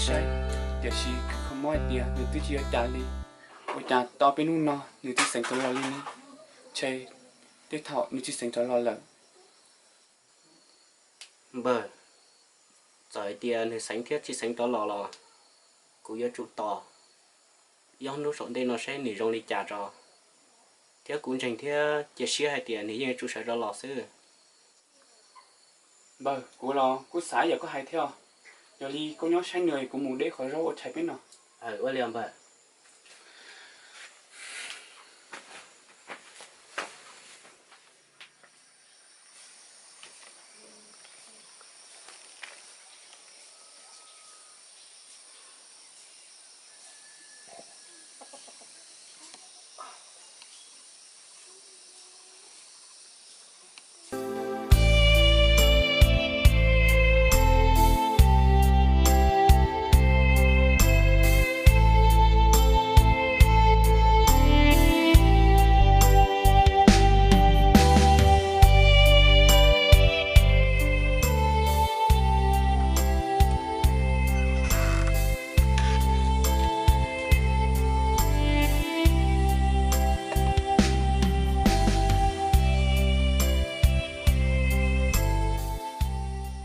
saib, tiam sis kuv kho mob hais tias nws twb tsis ua cas li. Ua cas tau peb hnub no nws tsis xeev rov los li ne? Ntshe tej thaum nws tsis xeev rov los lawm. Npawg, txawm hais tias nws xeev thiab tsis xeev rov los los kuv yuav tsum tos ib ob hnub saum ntej no saib nws zoo li cas tso. Thiab kuv ntseeg thiab cia siab hais tias nws yeej yuav tsum sawv rov los xwb. Npawg, kuv los kuj xav ib yam koj hais thiab. Yog li koj nyob saib nws, kuv mus deb qhov zaub ua tshais peb noj. Ua li npawg.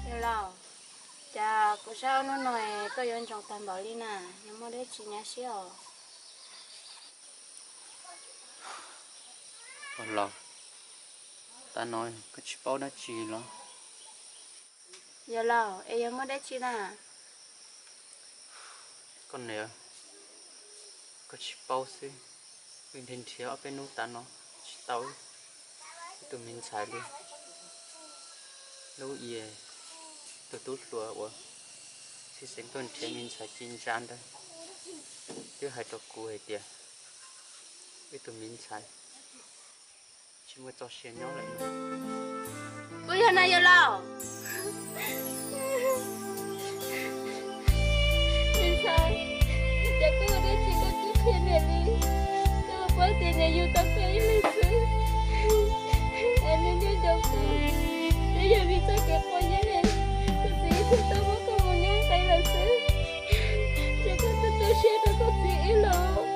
Yawg laus, cas kuv saib ob hnub no koj yuav ntsoov tag npaum li na, yog muaj dab tsi nyab siab os? Los, tam no koj tsis paub dab tsi los? Yawg laus, es yog muaj dab tsi na? Koj niam, koj tsis paub xwb, wb nrhiav nrhiav ob peb hnub tas no tsis tau ib tug me ntxhais li. Lub i tus tub hluas uas txiv xeem tuaj nrhiav me ntxhais ci ntsa ntawd twb hais rau kuv hais tias wb tug me ntxhais tsis muaj txoj sia nyob lawm. Puas yog na yawg laus? Me ntxhais, cas koj ua dab tsi koj twb qhia niam li? Koj paub tias niam yug tau koj ib leeg xwb, es nws nyob nco koj, twb yog vim txoj kev quav yeeb, koj txiv thiaj tau muab koj mus nyob nqaij lawm xwb. Ces koj tu tu siab rau koj txiv wb los.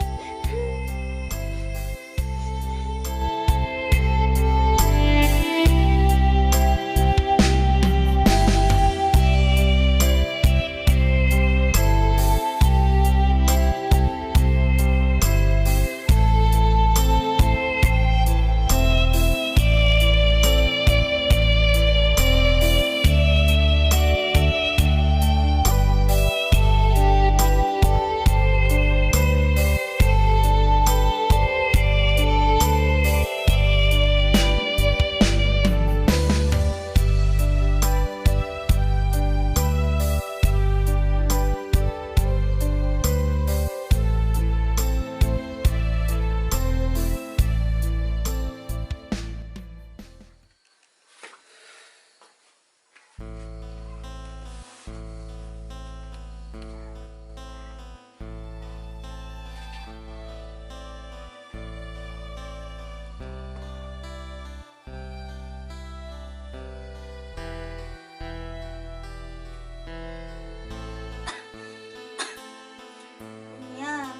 Niam,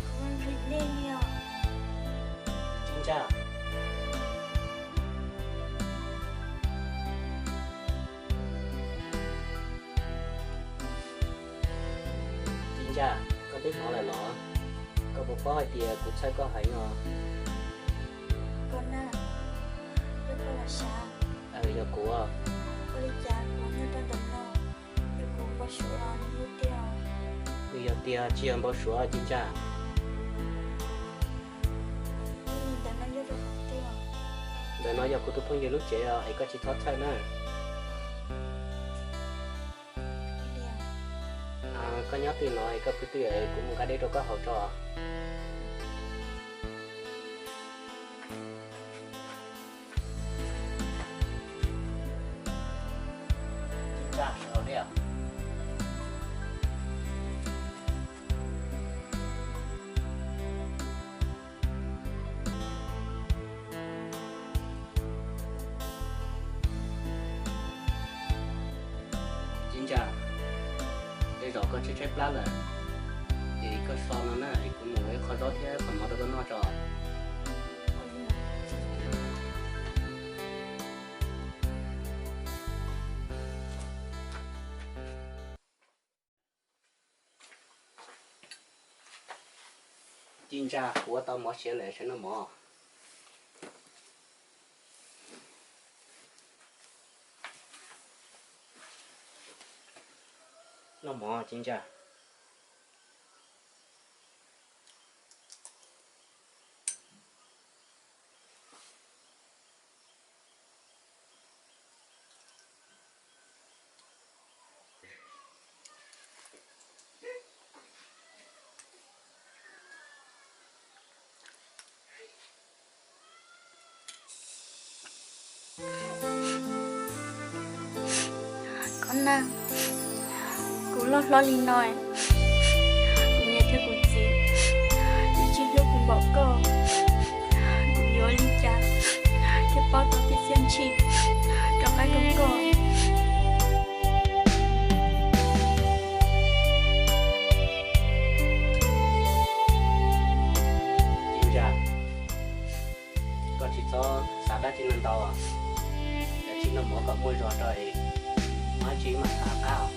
kuv nrhiav nej li os. Txiv Ntsaj. Txiv Ntsaj, koj twb hnov lawm los? Koj puas paub hais tias kuv txhawj koj heev os? Koj na, yog koj los sav. Yog kuv. Ua li cas kuv nyob rau ntawm no, yog kuv npau suav nws yog tiag? Nws yog tiag, tsis yog npau suav Txiv Ntsaj. Ntawm no yog kuv tus phooj ywg lub tsev os, es koj tsis txhob txhawj na. Koj nyob twg no es koj pw twg es kuv mus nqa dej rau koj haus tso. Txiv Ntsaj, tej zaum Koj tshaib tshaib plab lawm, es koj so no na, es kuv mus ua ib qho zaub thiab qhov mov rau koj noj tso. Ci ntsa, kuv ua tau mov siav lawm, sawv noj mov. Noj mov ci ntsa. Koj na, kuv loj hlob li no, kuv niam thiab kuv txiv twb tsis hlub kuv npaum koj, kuv yuav ua li cas thiaj paub tau tej txiaj ntsig rov qab rau koj. Ci ntsa, koj tsis txhob xav dab tsi ntau, kav tsij noj mov kom muaj zog tso es muaj dab tsi mam tham qab.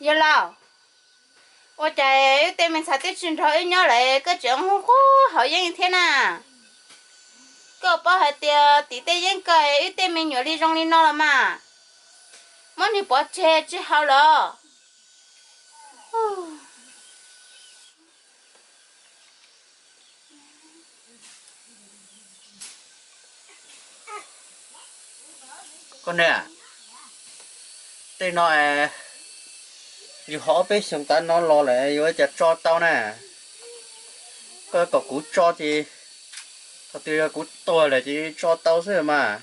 Yawg laus, ua cas wb tej me ntxhais twb tsis nrog wb nyob lawm koj tseem hu qub haus yeeb thiab na? Koj paub hais tias tim tej yeeb koj wb tej me nyuam li zoo li no los mas, muab nws pov tseg tsis haus los? Koj niam, tej no yus haus ob peb xyoos tas no los lawm yuav ua cas tso tau na? Koj kom kuv tso ces thaum twg yog kuv tuag lawm ces tso tau xwb mas.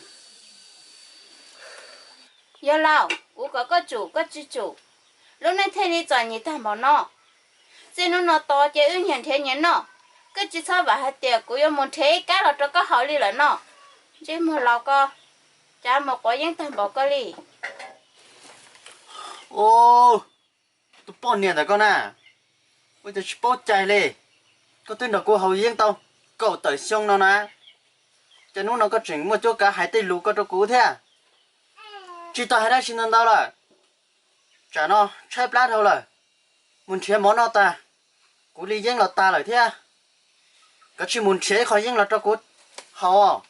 Yawg laus, kuv kom koj tsum koj tsis tsum, lub neej thiaj li txom nyem tag npaum no. Txij hnub no tod ces wb nyias nrhiav nyias noj, koj tsis txhob vam hais tias kuv yuav mus nrhiav ib kab los rau koj haus li lawm no. Ntsej muag laus ko, cas mus quav yeeb tag npaum ko li. Ub, tus poj niam ntawm koj na, ua cas tsis paub cai li. Koj twb nrog kuv haus yeeb tau kaum tawm xyoo no na, cas hnub no koj tseem muaj cuab kav hais tej lus ko rau kuv thiab? Tsis tau hais dab tsi ntau ntau lawm, tsam no tshaib plab dhau lawm, mus nrhiav mov noj tag, kuv li yeeb los tag lawm thiab. Koj cia li mus nrhiav ib qho yeeb los rau kuv haus.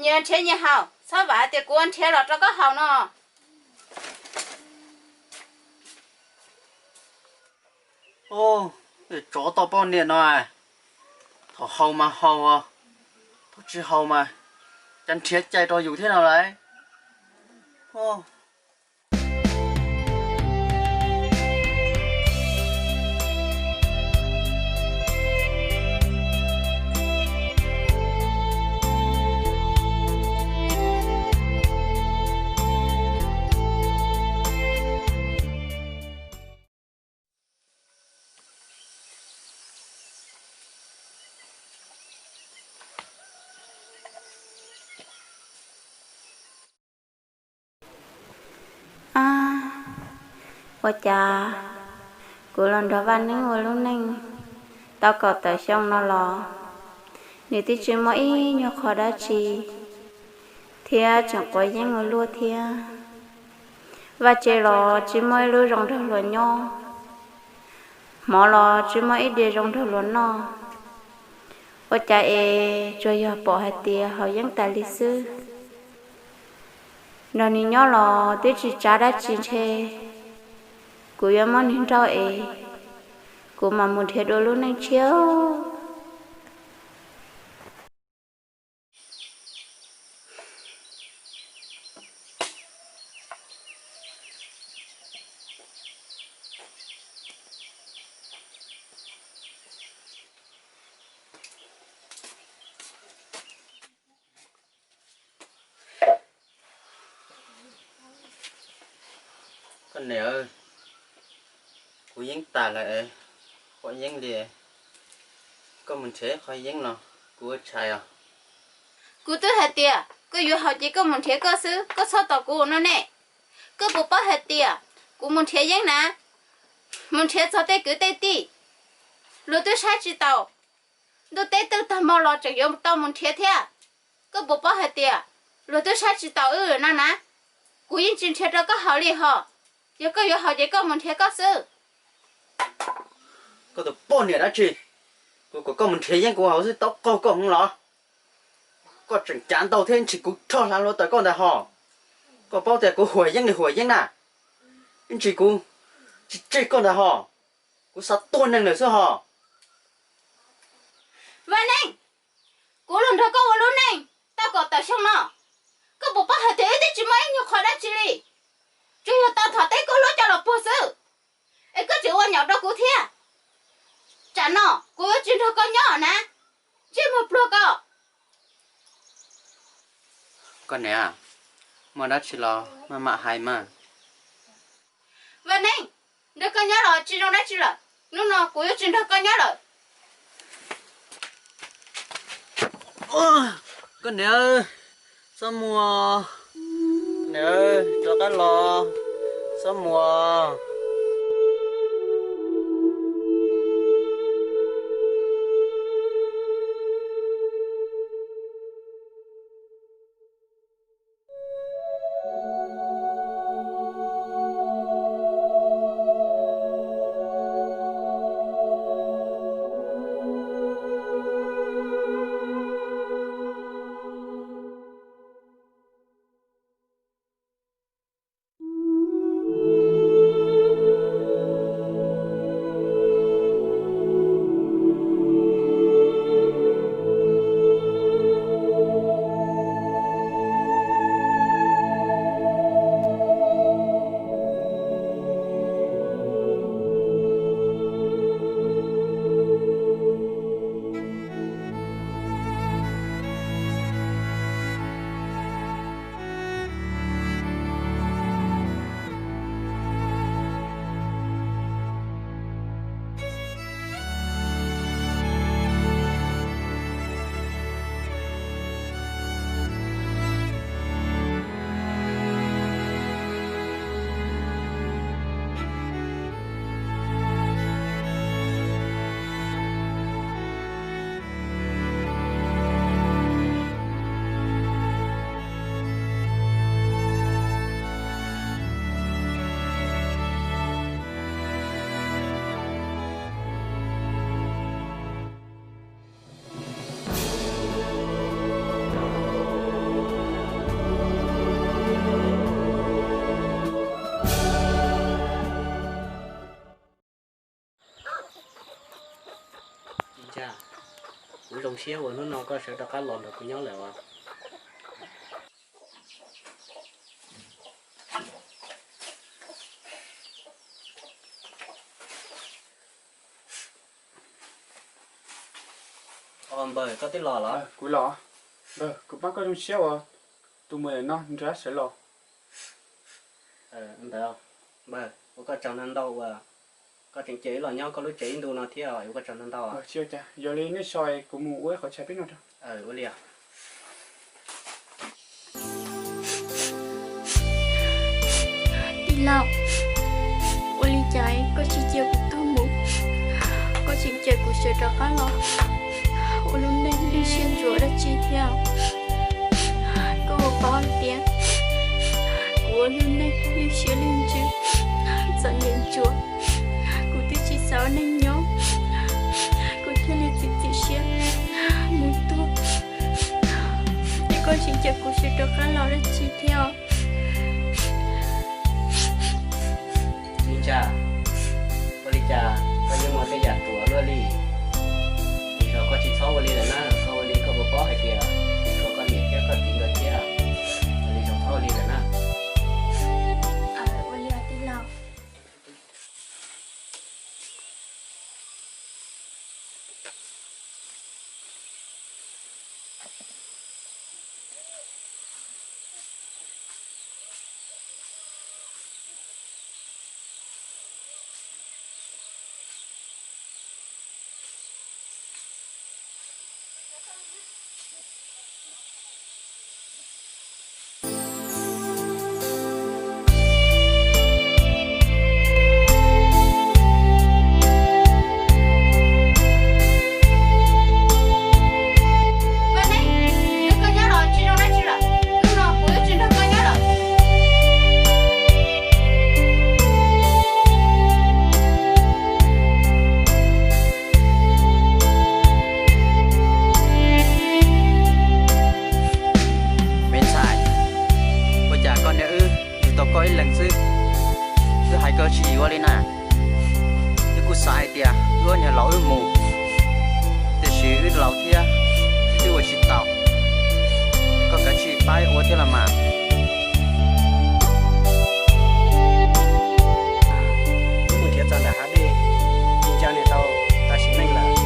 Nyias nrhiav nyias haus, txhob vam tias kuv ua nrhiav los rau koj haus no. Ub, tsov toj poj niam no, thaum haus mas haus, thaum tsis haus mas cas nrhiav cai rau yus thiab no lauj. Ua cas kuv los nrog Vaj Neeb ua lub neej tau kaum tawm xyoo no los nws twb tsis muaj ib nyuag qho dab tsi thiab tseem quav yeeb ua luaj thiab. Vaj tse los tsis muaj ib lub zoo nrog luag nyob, hmov los tsis muaj ib diav zoo nrog luag noj. Ua cas es tsuas yog pom hais tias haus yeeb tas li xwb. Nrog nws nyob los twb tsis tsav dab tsi, ntshe kuv yuav muab nws nrauj es kuv mam mus nrhiav dua lub neej tshiab. Koj niam, kuv yeeb tas lawm, quav yeeb li. Koj mus nrhiav qho yeeb los kuv ua tshais os. Kuv twb hais tias koj yuav haus ces koj mus nrhiav koj xwb, koj txhob tos kuv no ne. Koj puas paub hais tias kuv mus nrhiav yeeb na, mus nrhiav txog tej kwv tej tij, luag twb saib tsis taus. Ntuj teb twb tag hmo los tseem yuav tau mus nrhiav thiab. Koj puas paub hais tias luag twb saib tsis taus wb no na? Kuv yeej tsis nrhiav rau koj haus li hos. Yog koj yuav haus ces koj mus nrhiav koj xwb. Koj tus poj niam dab tsi, kuv kom koj mus nrhiav yeeb kuv haus xwb tau qaug koj hmoov los? Koj tseem cav ntau thiab ntshis kuv rho hlav hluav taws koj ntag hos. Koj paub tias kuv huam yeeb li huam yeeb na, ntshis kuv tsis tseg koj ntag hos. Kuv xav tuag neeg lawm xwb hos. Vaj Neeb, kuv los nrog koj ua lub neej tau kaum tawm xyoo no, koj puas paub hais tias wb twb tsis muaj ib nyuag qho dab tsi li, tsuas yog tau thov teb koj hlob coj los puag xwb, es koj tseem ua nyaum rau kuv thiab. Tsam no kuv yuav tsis nrog koj nyob na, ntsej muag pluag koj. Koj niam, muaj dab tsi los maj mam hais mas. Vaj Neeb, nrog koj nyob los tsis zoo dab tsi lawm, hnub no kuv yuav tsis nrog koj nyob lawm. Koj niam, txhob mus. Niam, rov qab los, txhob mus. Kuv zoo siab uas hnub no koj sawv rov qab los nrog kuv nyob lawm os. Npawg, koj twb los los? Kuv los. Npawg, kuv pab koj zoo siab uas tus muam no nrhiav sawv los. Ntawd, npawg, ua koj tsaug ntau ntau uas koj tseem cia wb los nyob koj lub tsev ib ntu no thiab, ua koj tsaug ntau ntau. Tsis ua cas, yog li nej so kuv mus ua ib qho tshais peb noj rau. Ua li os. Tij laug, Cas koj tsis cia kuv tuag mus, koj tseem cia kuv sawv rov qab los ua lub neej lwj siab ntsuav dab tsi thiab? Koj puas paub tias kuv ua lub neej lwj siab lwj ntsws, txom nyem ntsuav, kuv twb tsis xav ua neej nyob, kuv thiaj li txiav txim siab mus tuag. Es koj tseem cia kuv sawv rov qab los dab tsi thiab? Ua li cas koj yeej muaj tej yam ruam luaj li? Lwm zaus koj tsis txhob ua li lawm na, koj ua li koj puas paub hais tias tshuav koj niam thiab koj txiv nkawd thiab. Lwm zaus txhob ua li lawm na. Me ntxhais, ua cas koj niam wb yug tau koj ib leeg xwb, wb hais koj tsis yuav li na? Wb kuj xav hais tias wb niag laus wb mus, tiam sis wb laus thiab, wb twb ua tsis tau. Koj kav tsij pab ua thiab los mas. Wb mus nrhiav txog nram hav dej, cia niag tau tag sim neej lawm.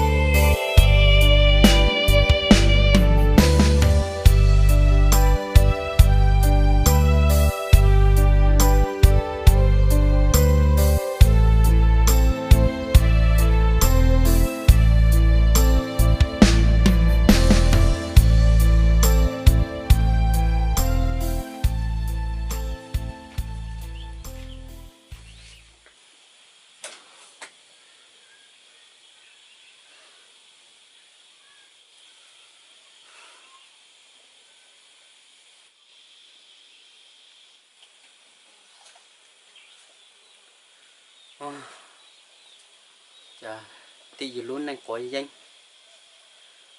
Cas tim yus lub neej quav yeeb,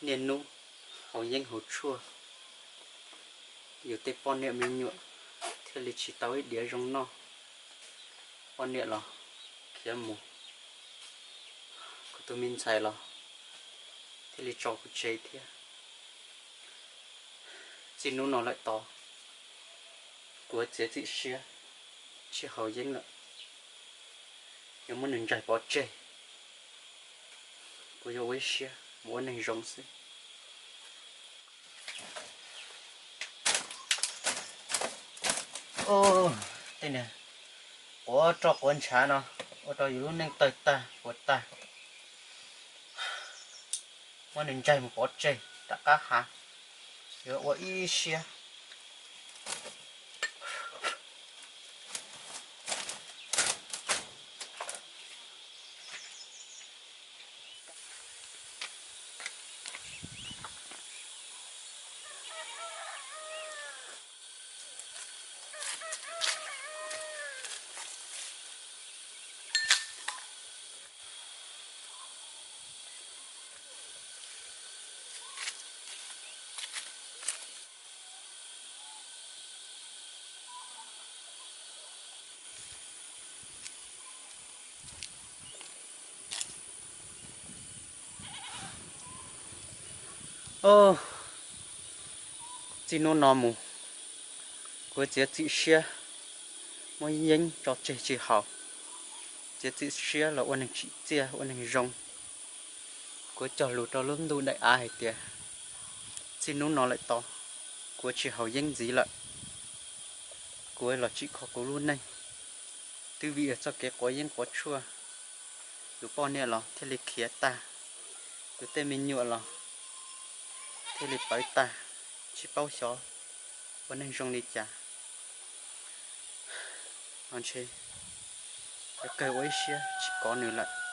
niaj hnub haus yeeb haus tshuaj, yus tej poj niam me nyuam thiaj li tsis tau ib diav zoo noj. Poj niam los khiav mus, kuv tus me ntxhais los thiaj li tso kuv tseg thiab. Txij hnub no lawm tod, kuv txiav txim siab tsis haus yeeb lawm. Yuav muab nws ntsaig pov tseg, kuv yuav ua ib siab mus ua neeg zoo xwb. Tej niag quav roj quav ntshav no ua rau yus lub neej tawg tag puas tag. Muab nws ntsaig mus pov tseg rov qab hav, yuav ua ib siab. Txij hnub no mus, kuv txiav txim siab muab yeeb tso tseg tsis haus, txiav txim siab los ua neeg tsim txiaj ua neeg zoo. Kuv cog lus rau lub ntuj daim av hais tias txij hnub no lawm tod, kuv tsis haus yeeb ntxiv lawm. Kuv los tsim kho kuv lub neej, twb vim txoj kev quav yeeb quav tshuaj, kuv poj niam los thiaj li khiav tag, kuv tej me nyuam los thiaj li pawv tag, tsis paub xyov ua neeg zoo li cas. Ntshe Kawg ua ib siab tsis kov nws lawm.